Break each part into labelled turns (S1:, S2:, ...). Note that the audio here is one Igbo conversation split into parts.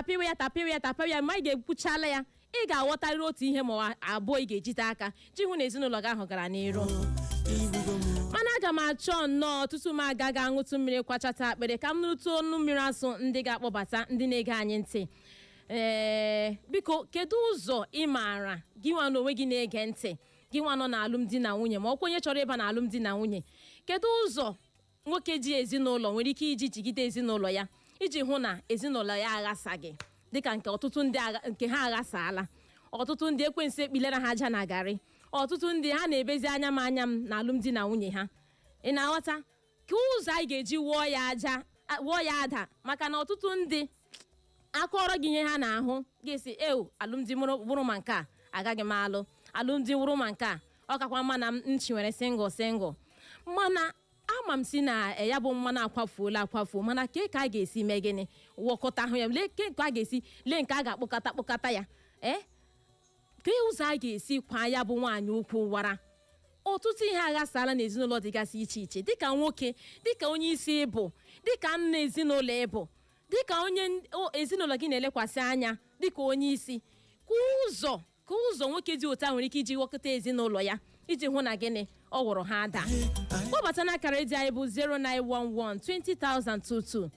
S1: Tapịwa ya, tapịwa ya, tapịwa ya. Ma ị ga-ekwuchala ya, ị ga-aghọtarịrị otu ihe ma ọ abụọ ị ga-ejide aka ji hụ na ezinụlọ gị ahụ gara n'iru. Mana aga m achọ nnọọ, tutu m aga ga ṅụtụ mmiri kwachata akpịrị, ka m nụtụ ọnụ mmiri asụ ndị ga-akpọbata ndị na-ege anyị ntị. Ee, biko, kedu ụzọ ị maara, gị nwa n'onwe gị na-ege ntị, gị nwa nọ n'alụmdi na nwunye ma ọkwa onye chọrọ ịba n'alụmdi na nwunye, kedu ụzọ nwoke ji ezinụlọ nwere ike iji jigide ezinụlọ ya iji hụ na ezinụlọ ya aghasaghị, dịka nke ọtụtụ ndị nke ha aghasaala? Ọtụtụ ndị, ekwensu ekpilere ha aja na garị. Ọtụtụ ndị, ha na-ebezi anya m anya m na alụmdi na nwunye ha. Ị na-aghọta? Ka ụzọ anyị ga-eji wụọ ya aja, wụọ ya ada, maka na ọtụtụ ndị akọrọ gị ihe ha na-ahụ, ga-esi ewu alụmdi bụrụ ma nke a agaghị m alụ, alụmdi wụrụ ma nke a ọ kakwa mma na m nchi nwere single single. Mana ama m si na ya bụ mmanụ akwafuola akwafuo. Mana ke ka a ga-esi mee gịnị wọkọta ahụ ya? Lee ke nke a ga-esi, lee nke a ga-akpọkọta kpọkọta ya. Ee, ka ụzọ a ga-esi kwa ya bụ nwaanyị ukwu wara. Ọtụtụ ihe aghasala n'ezinụlọ dịgasị iche iche. Dịka nwoke, dịka onye isi ịbụ, dịka nna ezinụlọ ịbụ, dịka onye ezinụlọ gị na-elekwasị anya dịka onye isi, ka ụzọ nwoke dị otu a nwere ike iji ghọkọta ezinụlọ ya iji hụ na gịnị ọ wụrụ ha ada? Kpọbata n'akara redio anyị bụ 0911 20022,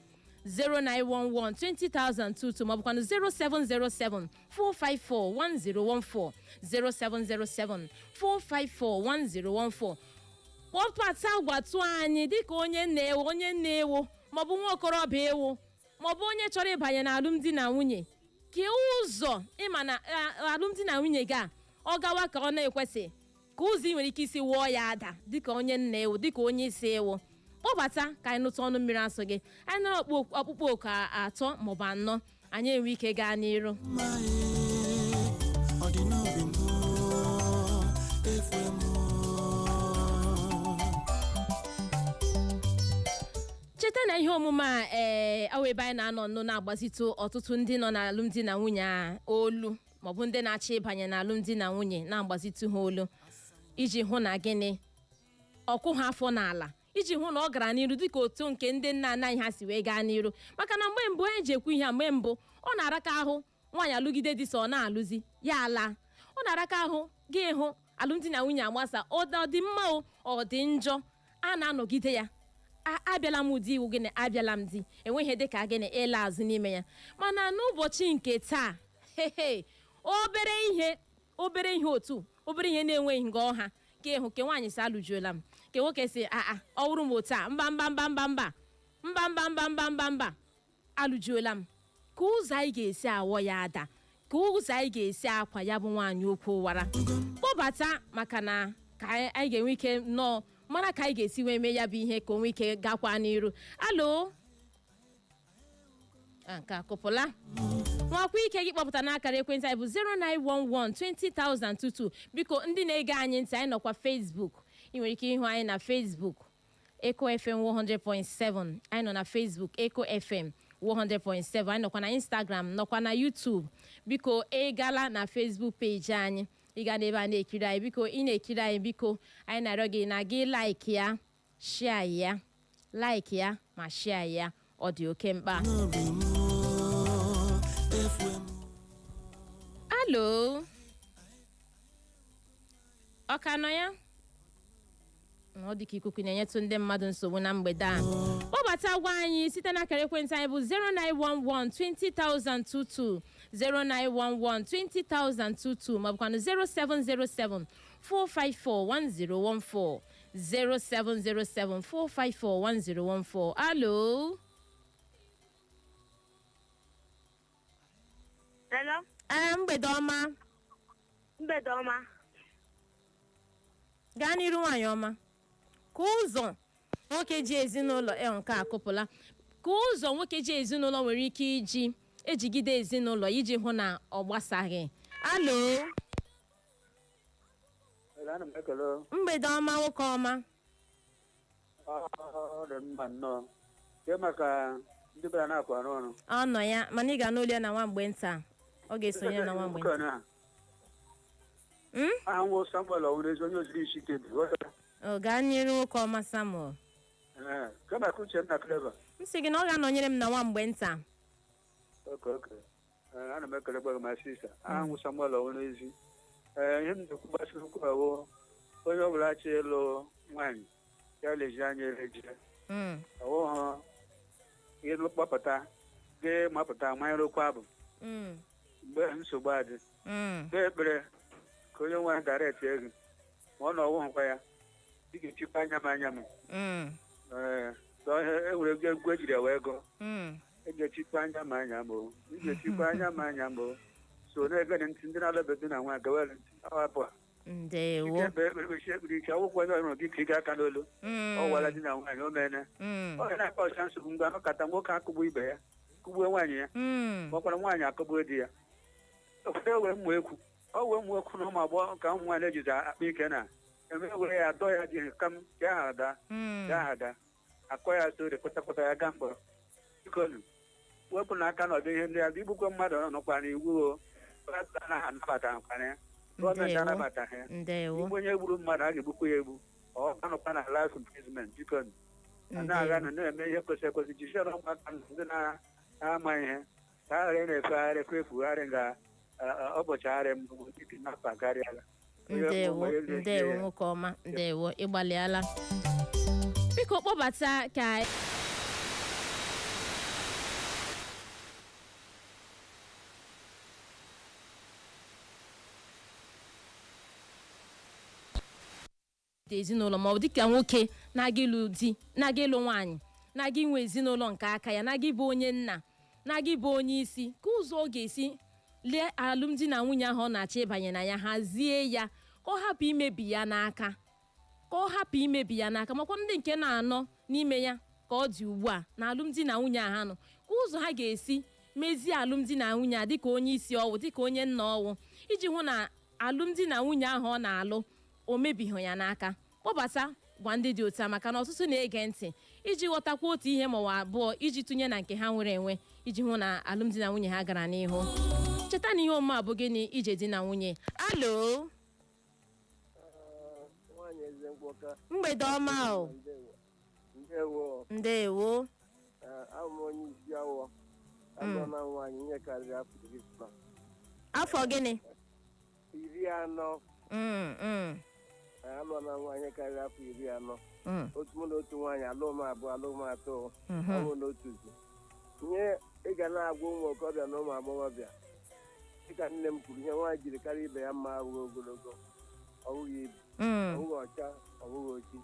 S1: 0911 20022, maọbụkwanụ 0707 454 1014, 0707 454 1014. Kpọbata, gwatụ anyị, dịka onye nna-ewu, onye nna-ewu, maọbụ nwa okorobịa ewu, maọbụ onye chọrọ ịbanye n'alụmdi na nwunye, ka ụzọ ịma na alụmdi na nwunye gị a ọ gawa ka ọ na-ekwesị, ka ụzọ ị nwere ike isi wụọ ya ada dịka onye nna ewu, dịka onye isi ewu. Kpọbata ka anyị nụta ọnụ mmiri asụ gị. Anyị nọrọ ọkpụkpọ oku atọ maọbụ anọ, anyị enwe ike gaa n'iru.
S2: Ọ dị n'obi m, efu m.
S1: Cheta na ihe omume a, ee, ọ ebe anyị na-anọ nnọọ na-agbazitụ ọtụtụ ndị nọ n'alụmdi na nwunye a olu, maọbụ ndị na-achọ ịbanye n'alụmdi na nwunye, na-agbazitụ ha olu iji hụ na gịnị, ọkụ ha afọ n'ala, iji hụ na ọ gara n'iru dịka otu nke ndị nna nna anyị ha si wee gaa n'iru. Maka na mgbe mbụ anyị ji ekwu ihe a, mgbe mbụ ọ na-araka ahụ nwaanyị alụgide di, so ọ na-alụzi ya ala, ọ na-araka ahụ gị hụ alụmdi na nwunye agbasa. Ọ dị mma o, ọ dị njọ, a na-anọgide ya. Abịala m ụdị iwu gịnị, abịala m di, enweghị dịka gịnị ịla azụ n'ime ya. Mana n'ụbọchị nke taa, hehe, obere ihe, obere ihe, otu obere ihe na-enweghị nga ọha ka ịhụ ke nwaanyị si alụjuola m, ke nwoke si aa, ọ wụrụ m otu a, mba mba mba mba mba mba mba mba mba mba mba, alụjuola m. Ka ụzọ anyị ga-esi awọ ya ada, ka ụzọ anyị ga-esi akwa ya bụ nwaanyị okwu wara. Kpọbata, maka na ka anyị ga-enwe ike nnọọ mara ka anyị ga-esi wee mee ya bụ ihe ka o nwee ike gakwa n'iru. Alo, nke akụpụla. Nwakwa ike gị kpọpụta n'akara ekwentị anyị bụ 0911 20022. Biko, ndị na-ege anyị ntị, anyị nọkwa Facebook. Ị nwere ike ịhụ anyị na Facebook, Eco FM 100.7. Anyị nọ na Facebook, Eco FM 100.7. Anyị nọkwa na Instagram, nọkwa na YouTube. Biko, ị gala na Facebook page anyị, ị ga n'ebe a na-ekiri anyị. Biko, ị na-ekiri anyị, biko, anyị na-arịọ gị na gị like ya, share ya, like ya ma share ya. Ọ dị oke mkpa.
S2: N'obi m, efu m.
S1: Alo, ọ ka nọ ya? Ọ dị ka ikuku na-enyetụ ndị mmadụ nsogbu na mgbede a. Kpọbata gwa anyị site n'akara ekwentị anyị bụ 0911 20022, 0911 20022, maọbụkwanụ 0707 454 1014, 0707 454 1014. Alo.
S3: Hello?
S1: Ee, mgbede ọma.
S3: Mgbede ọma.
S1: Gaa n'iru, nwaanyị ọma. Ka ụzọ nwoke ji ezinụlọ e nke akụpụla. Ka ụzọ nwoke ji ezinụlọ nwere ike iji ejigide ezinụlọ iji hụ na ọ gbasaghị. Alo.
S4: Hello, ana m ekele.
S1: Mgbede ọma, nwoke ọma.
S4: Ọ dị mma nnọọ. Ke maka ndị bịara na-akwa arụ ọrụ?
S1: Ọ nọ ya, mana ị ga n'olu ya na nwa mgbe nta. Ọ ga-esonye na nwa mgbe nta.
S4: Aha nwa Samuel Ọwụrezi, onye oziri isi ike bi.
S1: Ọ gaa n'iru, nwoke ọma Samuel.
S4: Ee, ke maka Uchenna Clever?
S1: M sị gị na ọ ga-anọnyere m na nwa mgbe nta.
S4: Oke. Ee, ana m ekelekwa gị ma sista. Aha m Samuel Onwezi. Ee, ihe m na-ekwu gbasara okwu awụ onye ọbụla chọ ịlụ nwaanyị ya leji anya eleji. Ọwụghị ịlụ kpọpụta gị mapụta manyere okwu abụ mgbe nsogbu adị. Kpee ekpere ka onye nwaanyị dara etie gị ma ọ na ọwụghịkwa ya ị ga-echikwa anya m anya m. Ee, dọọ ihe e nwere egwu ejiri ya wee gụọ. Ị ga-echikwa anya m anya m o. Ị ga-echikwa anya m anya m o. So na-ege ntị ndị na-alụbeghị di na nwaanyị gawere ntị ọ hapụ a.
S1: Ndewo.
S4: Ike ekpe ekpere kpechi ekpere ike ọgwụkwọ onye ọrụ gị ka ị ga aka n'olu. Ọ wara di na nwaanyị o meene. Ọ ga na-akpa ọcha nsogbu mgbe anọkọta nwoke akụgbu ibe ya kụgbuo nwaanyị ya ma ọkwara nwaanyị akụgbuo di ya. Ụfọdụ ewere mmụ ekwu ọ wee mmụ ekwu na ụmụ agbọghọ ka ụmụ nwaanyị ejizi akpa ike na eme were ya dọọ ya dị kam ka aha ada ka aha ada akọ ya sori kpọtakpọta ya gaa mkpọrọ. Bikonu wepụ n'aka na ọdị ihe ndị a igbukwa mmadụ nọkwa n'iwu o anaghị anabata nkwana ya gọọmenti
S1: Ndewo.
S4: anabataghị ya.
S1: Ndewo.
S4: Igbu onye gburu mmadụ a ga-egbukwa ya egbu ọ anọkwa na life imprisonment. Bikonu a na-aga nụ na-eme ihe kwesịrị ekwesị jisie na ụmụaka ndị na-ama ihe ka a ghara ị na-efegharị efegharị nga ụbọchị agharị mbụ n'afọ akarịala.
S1: Ndewo, ndewo nwoke ọma, ndewo, ịgbalịala. Biko kpọbata ka ezinụlọ ma ọ bụ dịka nwoke na-aga ịlụ di, na-aga ịlụ nwaanyị, na-aga inwe ezinụlọ nke aka ya, na-aga ịbụ onye nna, na-aga ịbụ onye isi, ka ụzọ ọ ga-esi lee alụmdi na nwunye ahụ ọ na-achọ ịbanye na ya, hazie ya ka ọ hapụ imebi ya n'aka, ka ọ hapụ imebi ya n'aka, makwa ndị nke na-anọ n'ime ya ka ọ dị ugbu a na alụmdi na nwunye a ha nọ, ka ụzọ ha ga-esi mezie alụmdi na nwunye a dịka onye isi ọwụ, dịka onye nna ọwụ, iji hụ na alụmdi na nwunye ahụ ọ na-alụ o mebighị ya n'aka. Kpọbata gwa ndị dị otu a, maka na ọtụtụ na-ege ntị iji ghọtakwa otu ihe ma ọ bụ abụọ iji tụnye na nke ha nwere enwe iji hụ na alụmdi na nwunye ha gara n'ihu. Cheta na ihe omume a bụ gịnị? Ije di na nwunye. Alo.
S5: Nwaanyị eze ngwọka.
S1: Mgbede ọma o.
S5: Ndewo.
S1: Ndewo.
S5: Abụ m onye isi awọ. Alụọla m nwaanyị ihe karịrị afọ 40.
S1: Afọ gịnị?
S5: 40.
S1: Mm, mm,
S5: Alụọla m nwaanyị karịrị afọ 40. Otu mụ na otu nwaanyị, alụọ m abụọ, alụọ m atọ. Ọ bụ n'otu zi. Ihe ị ga na-agwa ụmụ okorobịa na ụmụ agbọghọbịa, dịka nne m kwuru, ihe nwaanyị jiri karịa ibe ya mma abụghị ogologo, ọ bụghị ibu, ọ bụghị ọcha, ọ bụghị oji.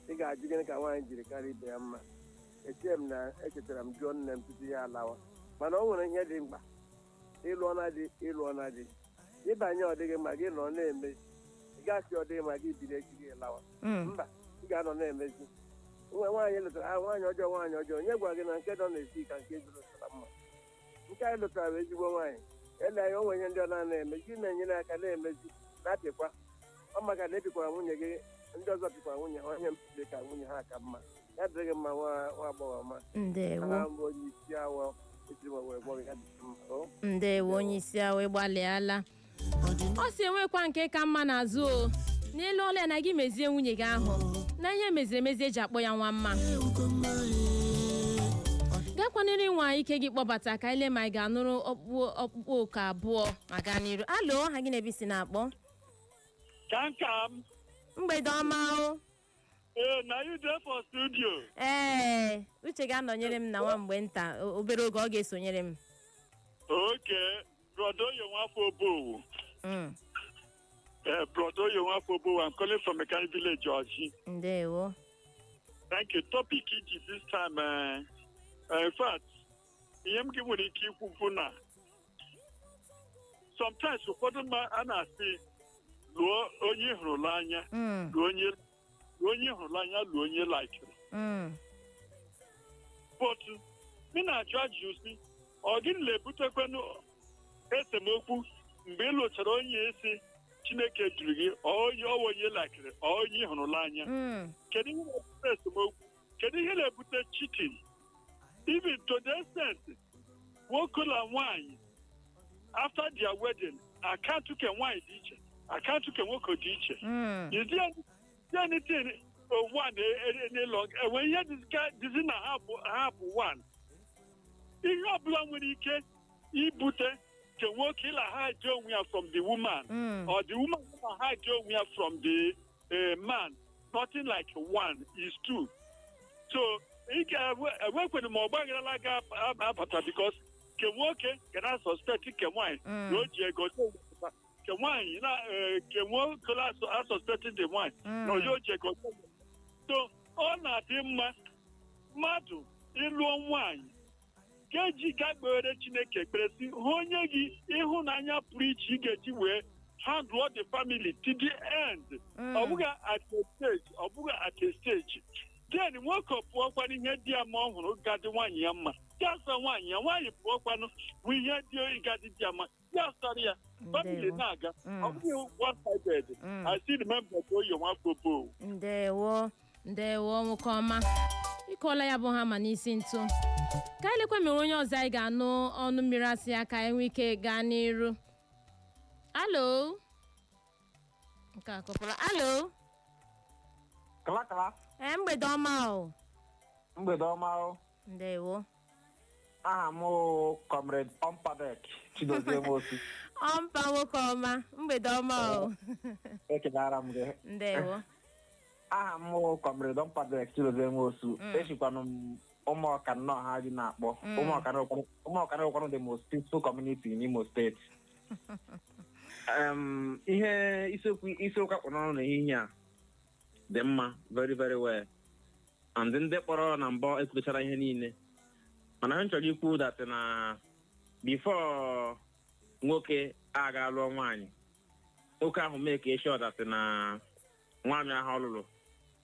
S5: Ị ga-ajụ gịnị ka nwaanyị jiri karịa ibe ya mma. Echee m na echetara m jụọ nne m tutu ya alawa, mana ọ nwere ihe dị mkpa. Ịlụọ na di, ịlụọ na di, ịbanye ọ dịghị mma gị nọ na-emezi. Ị gasị ọ dịghị mma gị biri echi gị lawa. Mba, ị ga-anọ na-emezi. Nwa nwaanyị lụtara ah, nwaanyị ọjọọ, nwaanyị ọjọọ, onye gwara gị na nke nọ n'ezi ka nke lụtara mma? Nke anyị lụtara bụ ezigbo nwaanyị. Ele anya, o nwere ihe ndị ọ na-ana emezi, ị na-enyere aka na-emezi na-apịkwa ọ maka na epikwara nwunye gị, ndị ọzọ pịkwara nwunye ha. Onye dị ka nwunye ha ka mma, ya dịrị gị mma, nwa nwa agbọghọ ọma.
S1: Ndewo.
S5: Aha mbụ onye isi awọ esiri m wee gwọ gị, ya dị mma o.
S1: Ndewo onye isi awọ, ịgbalịala. Ọ si enwekwa nke ka mma n'azụ o n'elu ọla ya na gị mezie nwunye gị ahụ na ihe meziri emezi eji akpọ ya nwa mma. Gakwanịrị nwa ike gị kpọbata ka ile ma ị ga-anụrụ ọkpụkpụ ọkpụkpọ oku abụọ ma gaa n'iru. Alo, ha gị na-ebi si na-akpọ?
S6: Kankam,
S1: Mgbede ọma o.
S6: eh, na you there for studio.
S1: Ee, Uche ga-anọnyere m na nwa mgbe nta, obere oge ọ ga-esonyere m.
S6: Okay, Brother Yonwafo Obowo. Eh, Brother Yonwafo Obowo, I'm calling from Mechanic Village, Georgie.
S1: Ndewo.
S6: Thank you. Topic iji this time, in fact, ihe m gị nwere ike ikwu bụ na sometimes ụfọdụ mma a na-asị lụọ onye ị hụrụ n'anya, lụọ onye ị hụrụ n'anya, lụọ onye laikiri. But m na-ajụ ajụjụ sị, ọ gịnị na-ebutekwanụ esemokwu mgbe ị lụchara onye isi Chineke duru gị, ọ onye ọ onye lakịrị, ọ onye ị hụrụ n'anya? Kedu ihe na-ebute esemokwu? Kedu ihe na-ebute cheating? Even to the extent nwoke na nwaanyị after their wedding, akaụntụ ke nwaanyị dị iche, akaụntụ ke nwoke dị iche. Is there anything one any longer? Enwe ihe dịzi na ha bụ one. Ihe ọbụla nwere ike ibute nke nwoke ịla hide onwe ya from the woman or the woman ịla hide onwe ya from the man, nothing like one is two. So ị ga-enwekwere ma ọgbagharala ga-abata, because nke nwoke ga na suspect nke nwaanyị na o ji ego, nke nwaanyị na nke nwoke na suspect the nwaanyị na o ji ego. So ọ na-adị mma mmadụ ịlụọ nwaanyị ga-eji ga kpere Chineke ekpere si hụ onye gị ịhụnanya pụrụ iche ị ga-eji wee handle the family to the end. Ọ bụghị at a stage, ọ bụghị at a stage. Then nwoke pụọkwanụ ihe dị ya ma ọ hụrụ gadị nwaanyị ya mma, ya sọ nwaanyị ya, nwaanyị pụọkwanụ bụ ihe dị gadị dị ya mma, ya sọrọ ya, family na-aga. Ọ bụghị one sided. I still remember ka oyi nwafọ bo.
S1: Ndewo, ndewo, nwoke ọma. Ịkụọla ya bụ hama n'isi ntụ. Ka anyị lekwa mere onye ọzọ anyị ga-anụ ọnụ mmiri asị ya ka anyị nwee ike gaa n'iru. Alo, nke a kụpụrụ. Alo.
S7: Kala.
S1: Ee, mgbede ọma o.
S7: Mgbede ọma o.
S1: Ndewo.
S7: Aha m wụ Comrade Ompadek Chidozie Nwosu.
S1: Ọmpa, nwoke ọma, mgbede ọma o.
S7: Ekelara m gị.
S1: Ndewo.
S7: Aha m wụ Comrade Ompadek Chidozie Nwosu. Echikwanụ m Ụmụọka nnọọ ha ji na-akpọ. Ụmụọka na the most peaceful community in Imo State. Ihe isiokwu akpọ n'ọnụ n'ehihie a dị mma, very very well, and ndị kpọrọ na mbọ ekwuchara ihe niile, mana m chọrọ ikwu that na before nwoke aga lụọ nwaanyị, nwoke ahụ mee ka sure that na nwaanyị ahụ ọ lụrụ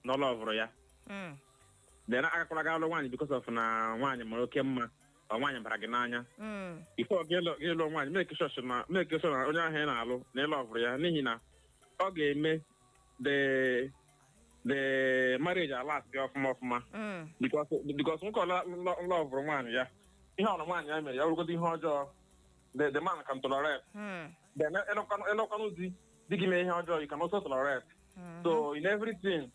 S7: na ọ lọvụrụ ya. Then agakwala ga lụọ nwaanyị because of na nwaanyị mara oke mma ọ nwaanyị bara gị n'anya. Before gị lụọ nwaanyị, make sure na onye ahụ ị na-alụ na ị lọvụrụ ya, n'ihi na ọ ga-eme the marriage alast gị ọfụma ọfụma, because nwoke lọvụrụ nwaanyị ya, ihe ọrụ nwaanyị ya mere ya wụrụgodo ihe ọjọọ, the man can tolerate. Then ịlụkwanụ di, di gị mee ihe ọjọọ, you can also tolerate. So in everything,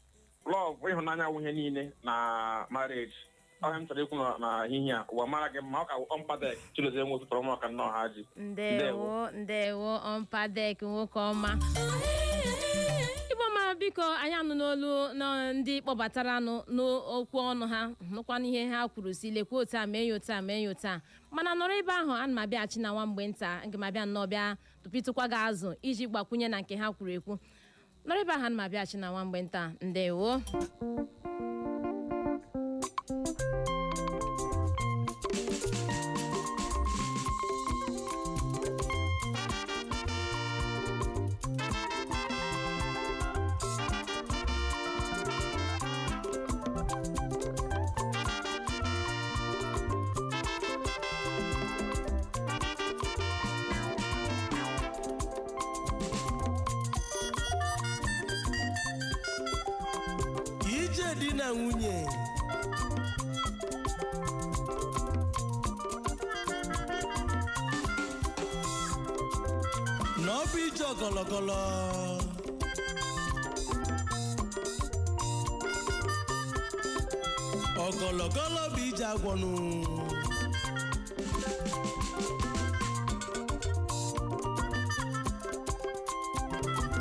S7: love, ịhụnanya wụ ihe niile na marriage. Ọhịa m chọrọ ikwu na ehihie a. Ụwa mara gị mma. Ọ ka Ompadek Chidozie Nwosu tọrọ ụmụaka nnọọ ha ji.
S1: Ndewo, ndewo, Ompadek, nwoke ọma. Igbo ma, biko, anyị anụ n'olu na ndị kpọbatara nụ n'okwu ọnụ ha, nụkwanụ ihe ha kwuru, si lekwa otu a, mee ya otu a, mee ya otu a. Mana nọrọ ebe ahụ, ana m abịaghachi na nwa mgbe nta. Aga m abịa nnọọ bịa tụpịtụkwa gị azụ iji gbakwunye na nke ha kwuru ekwu. Nọrọ ebe ahụ, ana m abịaghachi na nwa mgbe nta. Ndewo.
S2: Ije di na nwunye, na ọ bụ ije ọgọlọgọlọ, ọgọlọgọlọ bụ ije agwọnụ.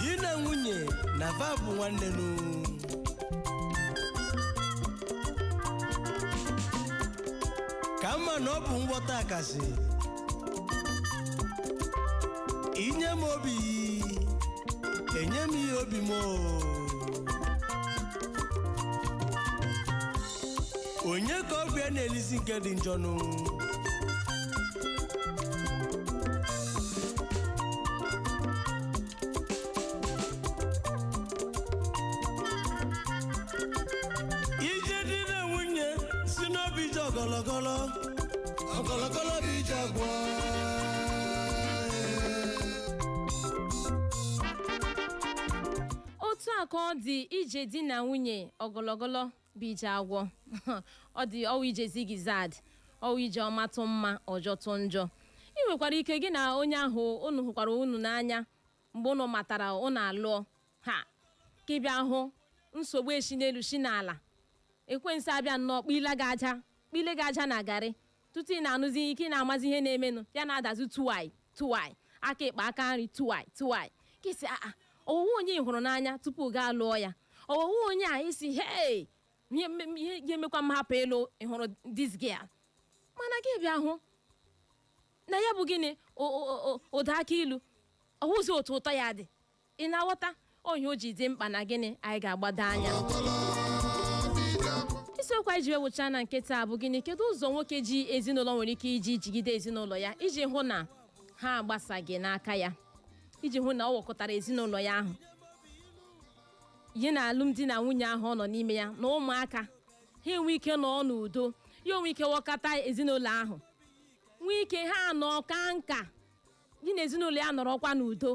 S2: Di na nwunye na va bụ nwanne nụ. Ka mma na ọ bụ nghọta akasị inye m obi, enye m ihe obi m oo. Onye ka ọ bụ ya na-elisi nke dị njọ nụ? Ije dị na nwunye si n'obi ije ọgọlọgọlọ, ọgọlọgọlọ bụ ije agwọ.
S1: Otu a ka ọ dị. Ije di na nwunye ọgọlọgọlọ bụ ije agwọ. Ọ dị ọwụ ije zigzag, ọwụ ije ọmatụ mma, ọjọtụ njọ. Ị nwekwara ike gị na onye ahụ unu hụkwara unu n'anya mgbe unu matara unu alụọ ha, ka ị bịa hụ nsogbu esi n'elu si n'ala, ekwensu abịa nnọọ kpile gị aja, kpile gị aja na garị. Tutu ị na-anụzi ike, ị na-amazi ihe na-emenụ, ya na-adazi tuwai tuwai, aka ịkpa aka nri, tuwai tuwai. Ka isi aa ọwụwa onye ị hụrụ n'anya tupu gaa lụọ ya, ọwụwa onye a isi hei, ihe ihe ga-emekwa m hapụ ịlụ. Ị hụrụ this girl, mana gị bịa hụ na ya bụ gịnị, ụda aka ilu ọwụzi otu ụtọ ya dị. Ị na-aghọta onye o ji dị mkpa na gịnị anyị ga-agbado anya? Isiokwu anyị ji wewụcha na nke taa bụ gịnị? Kedu ụzọ nwoke ji ezinụlọ nwere ike iji jigide ezinụlọ ya, iji hụ na ha agbasaghị n'aka ya, iji hụ na ọ wekọtara ezinụlọ ya ahụ, ihe na alụmdi na nwunye ahụ ọ nọ n'ime ya na ụmụaka ha, enwe ike nọ n'udo, ya onwe ike wekọta ezinụlọ ahụ, nwee ike ha nọ ka nka gị na ezinụlọ ya nọrọkwa n'udo,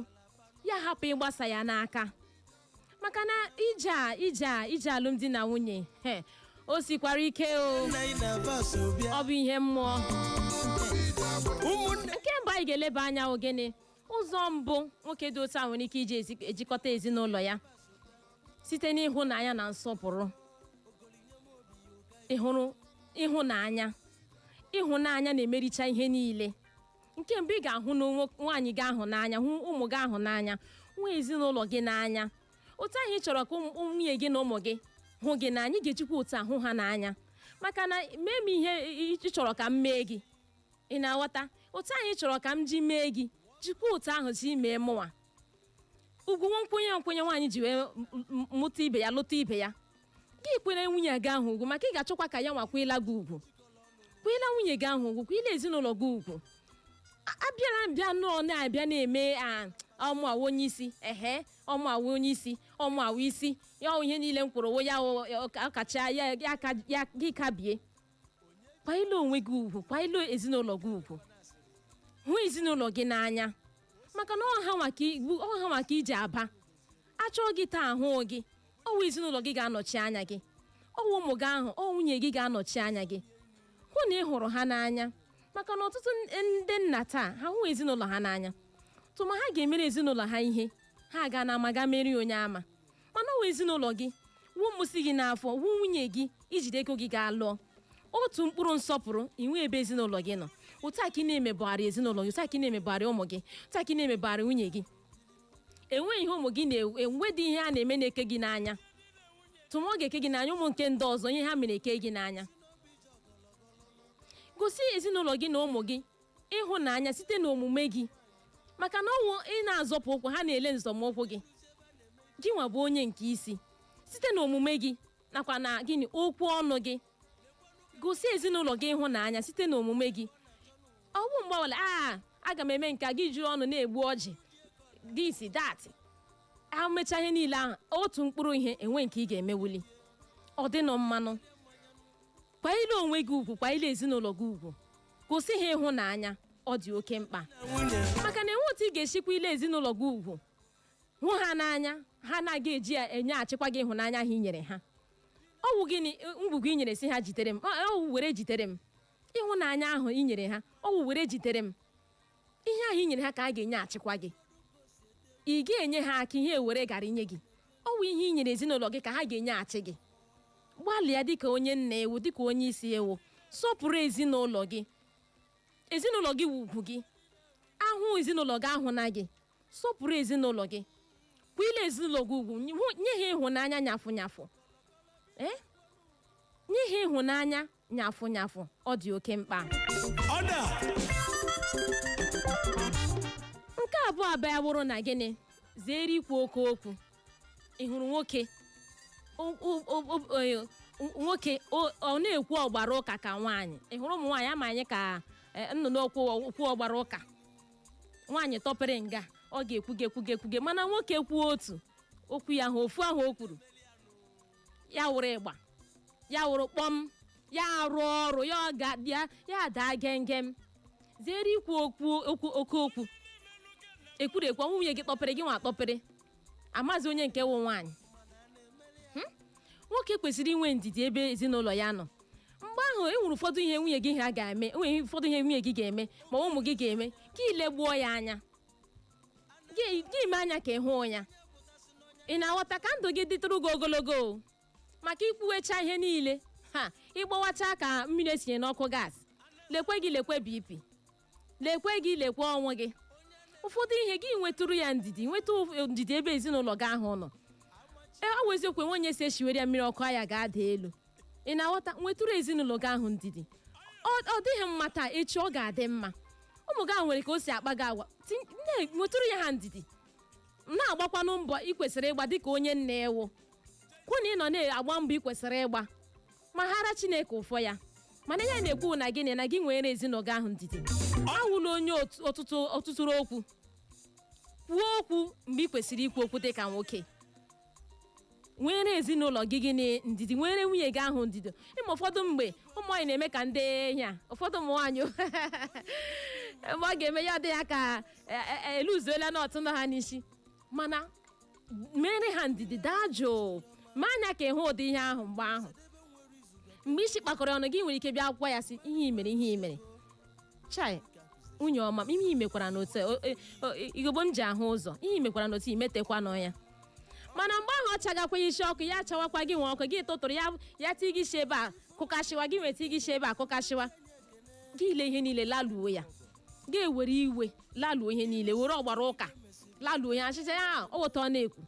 S1: ya hapụ ịgbasa ya n'aka? Maka na ije a, ije a, ije alụmdi na nwunye, he, o sikwara ike o.
S2: Nna ị na-abaso bịa.
S1: Ọ bụ ihe mmụọ.
S2: Ụmụnne.
S1: Nke mbụ anyị ga-eleba anya wụ gịnị? Ụzọ mbụ nwoke dị otu a nwere ike iji ejikọta ezinụlọ ya site n'ịhụnanya na nsọpụrụ. Ịhụrụ ịhụnanya, ịhụnanya na-emericha ihe niile. Nke mbụ, ị ga-ahụ na nwaanyị gị ahụ n'anya, hụ ụmụ gị ahụ n'anya, hụ ezinụlọ gị n'anya. Otu ahụ ị chọrọ ka nwunye gị na ụmụ gị hụ gị n'anya, ị ga-ejikwa otu ahụ ha n'anya, maka na mee m ihe ị chọrọ ka m mee gị. Ị na-aghọta? Otu anyị chọrọ ka m ji mee gị, jikwa otu ahụ ji mee mụnwa. Ugwu nkwenye nwaanyị ji wee mụta ibe ya, lụta ibe ya. Gị kwere nwunye gị ahụ ugwu, maka ị ga-achọkwa ka ya nwa kwela gị ugwu. Kwela nwunye gị ahụ ugwu, kwela ezinụlọ gị ugwu. Abịara bịa nọọ na-abịa na-eme a ọmụ awụ onye isi, ehe, ọmụ awụ onye isi, ọmụ awụ isi ya, ọ ihe niile m kwuru ya ọkacha ya ya ya gị kabie. Kwanyere onwe gị ugwu, kwanyere ezinụlọ gị ugwu, hụ ezinụlọ gị n'anya, maka na ọha maka ọha maka iji aba achọọ gị taa ahụ gị, ọwụ ezinụlọ gị ga-anọchi anya gị, ọwụ ụmụ gị ahụ, ọ nwunye gị ga-anọchi anya gị. Hụ na ị hụrụ ha n'anya, maka na ọtụtụ ndị nna taa, ha hụ ezinụlọ ha n'anya, tụma ha ga-emere ezinụlọ ha ihe ha ga na ama ga merie onye ama. Mana ọwụ ezinụlọ gị, wụ mụsị gị n'afọ, wụ nwunye gị, ijide ego gị gaa lụọ, otu mkpụrụ nsọpụrụ inwe ebe ezinụlọ gị nọ. Otu a ka ị na-emebugharị ezinụlọ gị, otu a ka ị na-emebugharị ụmụ gị, otu a ka ị na-emebugharị nwunye gị. Enweghị ihe ụmụ gị na-enwedị ihe a na-eme na-eke gị n'anya, tụma ọ ga-eke gị n'anya ụmụ nke ndị ọzọ, ihe ha mere eke gị n'anya. Gosi ezinụlọ gị na ụmụ gị ịhụnanya site n'omume gị, maka na ọnwụ ị na-azọpụ ụkwụ ha na-ele nzọmụkwụ gị. Gị nwa bụ onye nke isi, site n'omume gị nakwa na gịnị, okwu ọnụ gị. Gosi ezinụlọ gị ịhụnanya site n'omume gị. Ọwụ mgbe ọbụla a aga m eme nke a, gị jiri ọnụ na-egbu ọjị this that, a mechaa ihe niile ahụ, otu mkpụrụ ihe enwe nke ị ga-emewuli, ọ dịnọ mmanụ. Kwanyere onwe gị ugwu, kwanyere ezinụlọ gị ugwu, gosi ha ịhụnanya. Ọ dị oke mkpa,
S2: Nwunye.
S1: maka na enwe otu ị ga-esikwa ile ezinụlọ gị ugwu, hụ ha n'anya, ha na-aga eji ya enye achịkwa gị ịhụnanya ha i nyere ha. Ọwụ gịnị ngwugwu i nyere si ha jitere m, ọwụ were jitere m ịhụnanya ahụ i nyere ha, ọwụ were jitere m ihe ahụ i nyere ha ka a ga-enye achịkwa gị. Ị ga-enye ha aka ihe ewere gara inye gị, ọwụ ihe i nyere ezinụlọ gị ka ha ga-enye achị gị. Gbalịa dịka onye nna ewu, dịka onye isi ewu, sọpụrụ ezinụlọ gị. Ezinụlọ gị wụ ugwu gị ahụ, ezinụlọ gị ahụ na gị. Sọpụrụ ezinụlọ gị, kwile ezinụlọ gị ugwu, nye ha ịhụnanya nyafụ nyafụ, ee, nye ha ịhụnanya nyafụ nyafụ. Ọ dị oke mkpa.
S2: Ọda.
S1: Nke abụọ abịa wụrụ na gịnị? Zere ikwu oke okwu. Ị hụrụ nwoke nwoke ọ na-ekwu ọgbara ụka ka nwaanyị. Ị hụrụ ụmụ nwaanyị ama anyị ka nnụnụ okwu okwu ọgbara ụka. Nwaanyị tọpere nga, ọ ga-ekwuge ekwuge ekwuge, mana nwoke kwuo otu okwu ya ahụ, ofu ahụ o kwuru, ya wụrụ ịgba, ya wụrụ kpọm, ya arụ ọrụ ya, ọ ga ya ya daa gengem. Zere ikwu okwu okwu oke okwu, ekwuru ekwu. Nwunye gị tọpere, gị nwa tọpere, amazi onye nke wụ nwaanyị. Nwoke kwesịrị inwe ndidi ebe ezinụlọ ya nọ. Mgbe ahụ e nwere ụfọdụ ihe nwunye gị ha ga-eme, enwere ụfọdụ ihe nwunye gị ga-eme ma ụmụ gị ga-eme ka ilegbuo ya anya, gị mee anya ka ị hụ ya. Ị na-aghọta? Ka ndụ gị dịtụrụ gị ogologo o. Maka ikwuwecha ihe niile ha, ịgbawacha ka mmiri esinye n'ọkụ gas. Lekwe gị, lekwe BP, lekwe gị, lekwe ọnwụ gị. Ụfọdụ ihe gị nwetụrụ ya ndidi, nweta ndidi ebe ezinụlọ gị ahụ nọ. Ee, ọ bụ eziokwu, enwe onye si eshiwere ya mmiri ọkụ aya ga-ada elu. Ị na-aghọta? Nwetụrụ ezinụlọ gị ahụ ndidi. Ọ dịghị mma taa, echi ọ ga-adị mma. Ụmụ gị ahụ nwere ka o si akpa gị agwa. Nwetụrụ ya ha ndidi, na-agbakwanụ mbọ ị kwesịrị ịgba dịka onye nna ewu. Kwụ na ị nọ na-agba mbọ ị kwesịrị ịgba, ma hara Chineke ụfọ ya. Mana ihe na-ekwu na gịnị na gị nwere ezinụlọ gị ahụ ndidi. Awụla onye ọtụtụ ọtụtụrụ okwu. Kwuo okwu mgbe ị kwesịrị ikwu okwu dịka nwoke. Nwere ezinụlọ gị gịnị? Ndidi. Nwere nwunye gị ahụ ndidi. Ịma ụfọdụ mgbe ụmụ nwaanyị na-eme ka ndị enyi a. Ụfọdụ ụmụ nwaanyị, mgbe ọ ga-eme ya dị ya ka eluzuola n'ọtụ nọ ha n'isi. Mana mere ha ndidi, daa jụụ, ma anya ka ịhụ ụdị ihe ahụ. Mgbe ahụ, mgbe isi kpakọrọ ọnụ gị, nwere ike bịa gwa ya sị, ihe i mere, ihe i mere, chai, nwunye ọma m, ihe i mekwara n'otu igogbo m ji ahụ ụzọ, ihe i mekwara n'otu imetekwanụ ya. Mana mgbe ahụ ọ chagakwa isi ọkụ, ya achawakwa gị nwe ọkụ gị tụtụrụ ya, ya ti gị isi ebe a kụkashiwa gị, nweta gị isi ebe a kụkashiwa gị. Ile ihe niile laluo ya, gị ewere iwe laluo ihe niile, were ọgbara ụka laluo ya, achịcha ya ọ wụta. Ọ na-ekwu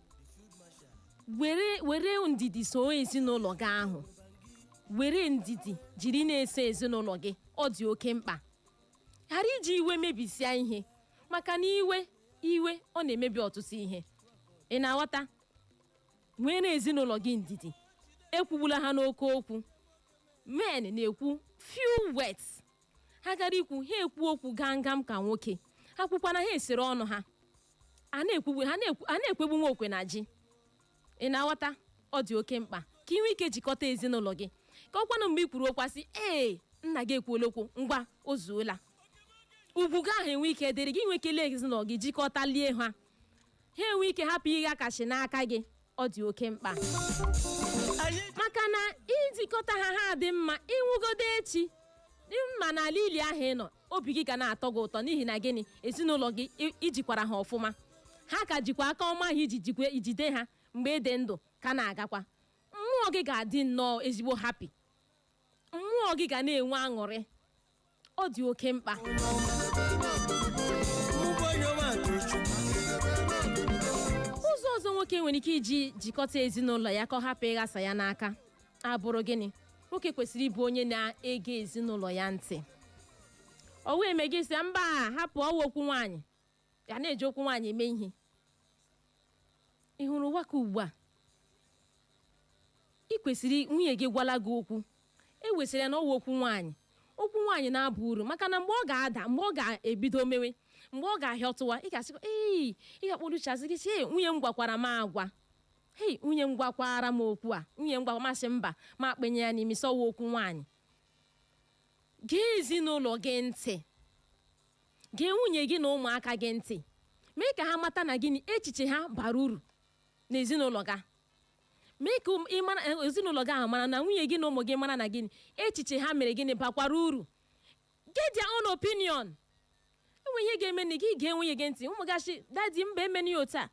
S1: were were ndidi soo ezinụlọ gị ahụ. Were ndidi jiri na-eso ezinụlọ gị. Ọ dị oke mkpa. Ghara iji iwe mebisia ihe, maka na iwe iwe ọ na-emebi ọtụtụ ihe. Ị na-aghọta? Nwere ezinụlọ gị ndidi. Ekwugbula ha n'oke okwu. Men na-ekwu few words. Ha gara ikwu, ha ekwu okwu gangam ka nwoke. Ha kwukwana, ha esere ọnụ ha a na-ekwugbu ha a na-ekwegbu nwa okwe na ji. Ị na-aghọta? Ọ dị oke mkpa ka ị nwee ike jikọta ezinụlọ gị, ka ọkwanụ mgbe i kwuru okwu asị, ee, nna gị ekwuola okwu, ngwa, o zuola. Ugwu gị ahụ enwe ike dịrị gị, nwee kelee ezinụlọ gị, jikọtalie ha, ha enwe ike hapụ ịgha kachi n'aka gị. Ọ dị oke mkpa, maka na ijikọta ha, ha dị mma. Ịnwụgodo echi mma n'ala ili ahụ ị nọ, obi gị ga na-atọ gị ụtọ. N'ihi na gịnị? Ezinụlọ gị ijikwara ha ọfụma. Ha ka jikwa aka ọma ahụ iji jikwe ijide ha mgbe ị dị ndụ ka na-agakwa. Mmụọ gị ga-adị nnọọ ezigbo happy, mmụọ gị ga na-enwe aṅụrị. Ọ dị oke mkpa.
S2: Mụ onye ọma Tochukwu.
S1: Ụzọ ọzọ nwoke nwere ike iji jikọta ezinụlọ ya ka ọ hapụ ịghasa ya n'aka abụrụ gịnị? Nwoke kwesịrị ịbụ onye na-ege ezinụlọ ya ntị. O wee mee gị sị mba, hapụ, ọwa okwu nwaanyị, ya na-eji okwu nwaanyị eme ihe. Ị hụrụ ụwa ka ugbu a, ị kwesịrị nwunye gị gwala gị okwu, e wesịrị ya na ọwa okwu nwaanyị. Okwu nwaanyị na-aba uru, maka na mgbe ọ ga-ada, mgbe ọ ga-ebido mewe, mgbe ọ ga-ahịọtụwa, ị ga-asịkwa ee, ị ga-akpọrọ uche asị gị sị, "Ee, nwunye m gwakwara m agwa. Hei, nwunye m gwakwara m okwu a. Nwunye m gwa masị mba, ma akpenye ya n'imi sọwa okwu nwaanyị." Gee ezinụlọ gị ntị, gee nwunye gị na ụmụaka gị ntị. Mee ka ha mata na gịnị, echiche ha bara uru n'ezinụlọ gị. Mee ka ị mara, ezinụlọ gị ahụ mara na nwunye gị na ụmụ gị mara na gịnị, echiche ha mere gịnị, bakwara uru. Get their own opinion. Enwe ihe ga-eme na gị gee nwunye gị ntị, ụmụ gị asị, "Daddy, mba, emena ya otu a."